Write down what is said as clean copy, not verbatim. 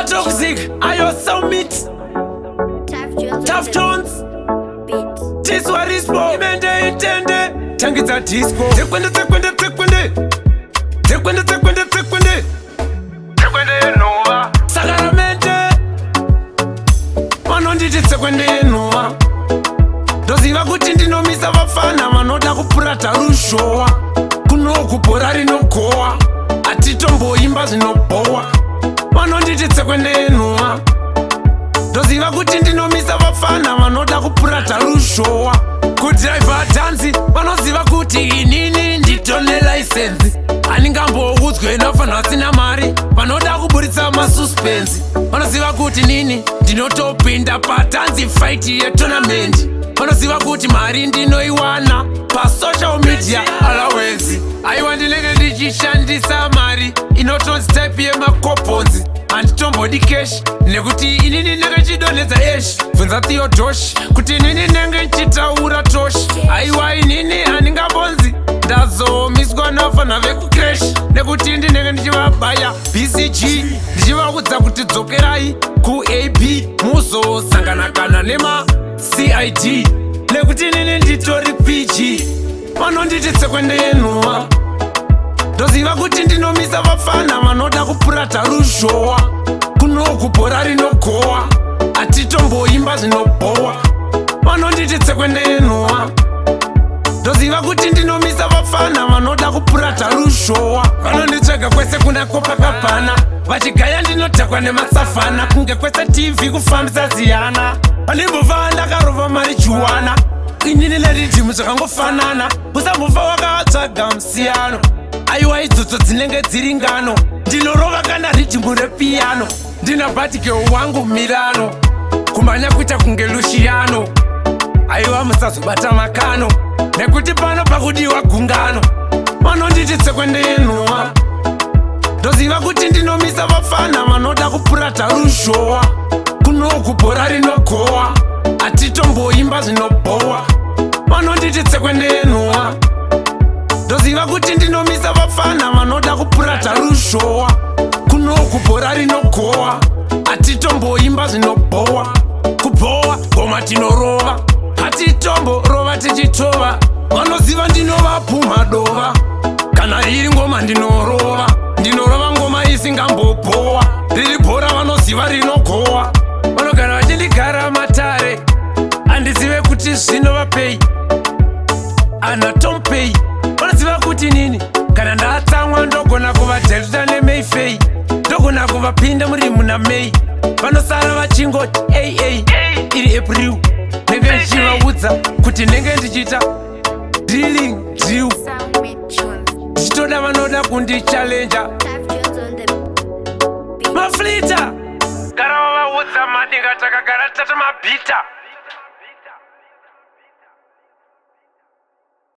Toxic ayo Summit. Tough Jones. Tough Jones. Beat. Tiswa Rispo imende itende tangidza disco. Tsekwende, tsekwende, tsekwende, tsekwende, tsekwende, tsekwende, tsekwende yenhuva. Sakaramente vanonditi tsekwende yenhuva. Ndoziva kuti ndinomisa vafana vanoda kupurata rushowa. Kunoku bhora rinogowa, hatitomboimba zvinobhowa. Vanonditi tsekwende yenhuva. Ndoziva kuti ndinomisa vafana vanoda kupurata rushowa. Kudhiraivha dhanzi vanoziva kuti inini nditone license. Handingamboudzwe nafanhu vasina mari vanoda kuburitsa masuspense. Vanoziva kuti nini ndinotopinda padhanzi fight yetournament. Vanoziva kuti mari ndinoiwana pasocial media allowance. Aiwa, ndinenge ndichishandisa mari inotonzi type yemacoupons. Handitombodi cash nekuti inini ndenge chidonhedza ash. Bvunza Theodosh kuti inini ndenge nchitaura tosh. Aiwa, inini handingambonzi ndazomiswa navafana vekucrash nekuti ndinenge ndichivabaya BCG, ndichivaudza kuti dzokerai kuab, muzosangana kana nemaCID nekuti inini nditori PG. Vanonditi tsekwende yenhuva. Ndoziva kuti ndinomisa vafana vanoda kupurata rushowa. Kunoku bhora rinogowa, hatitomboimba zvinobhowa. Vanonditi tsekwende yenhuva. Ndoziva kuti ndinomisa vafana vanoda kupurata rushowa. Vanonditsvaga kwese kuna Copacabana vachigaya ndinodhakwa nemasafana kunge kwese TV kufambisa ziyana. Pandimbova ndakarova marijuana, inini neriddim zvakangofanana. Usambofa wakatsvaga musiyano. Aiwa, idzodzo dzinenge dziri ngano. Ndinorova kana riddim repiyano. Ndina bhatikeo wangu Milano, kumhanya kuita kunge Luciano. Aiwa, musazobata makano nekuti pano pakudiwa gungano. Vanonditi tsekwende yenhuva. Ndoziva kuti ndinomisa vafana vanoda kupurata rushowa. Kunoku bhora rinogowa, hatitomboimba zvinobhowa. Vanonditi tsekwende yenhuva. Ndoziva kuti ndinomisa vafana vanoda kupurata rushowa. Kunoku bhora rinogowa, hatitomboimba zvinobhowa. Kubhowa ngoma tinorova, hatitomborova tichitova. Vanoziva ndinovapumha dova. Kana iri ngoma ndinorova, ndinorova ngoma isingambobhowa. Riri bhora vanoziva rinogowa. Vanogara vachindigara matare, handizive kuti zvinovapei. Ana Tompei vanoziva kuti nini kana ndatsamwa ndogona kuvadhelta nemaifei, ndogona kuvapinda muri muna May. Vanosara vachingoti aa iri April. Ndenge ndichivaudza kuti ndenge ndichiita drilling drill. Sound with tunes. Ndichitoda vanoda kundichallenja. Tough Jones on the beat. Maflita gara vavaudza madinga, takagara tata mabhita.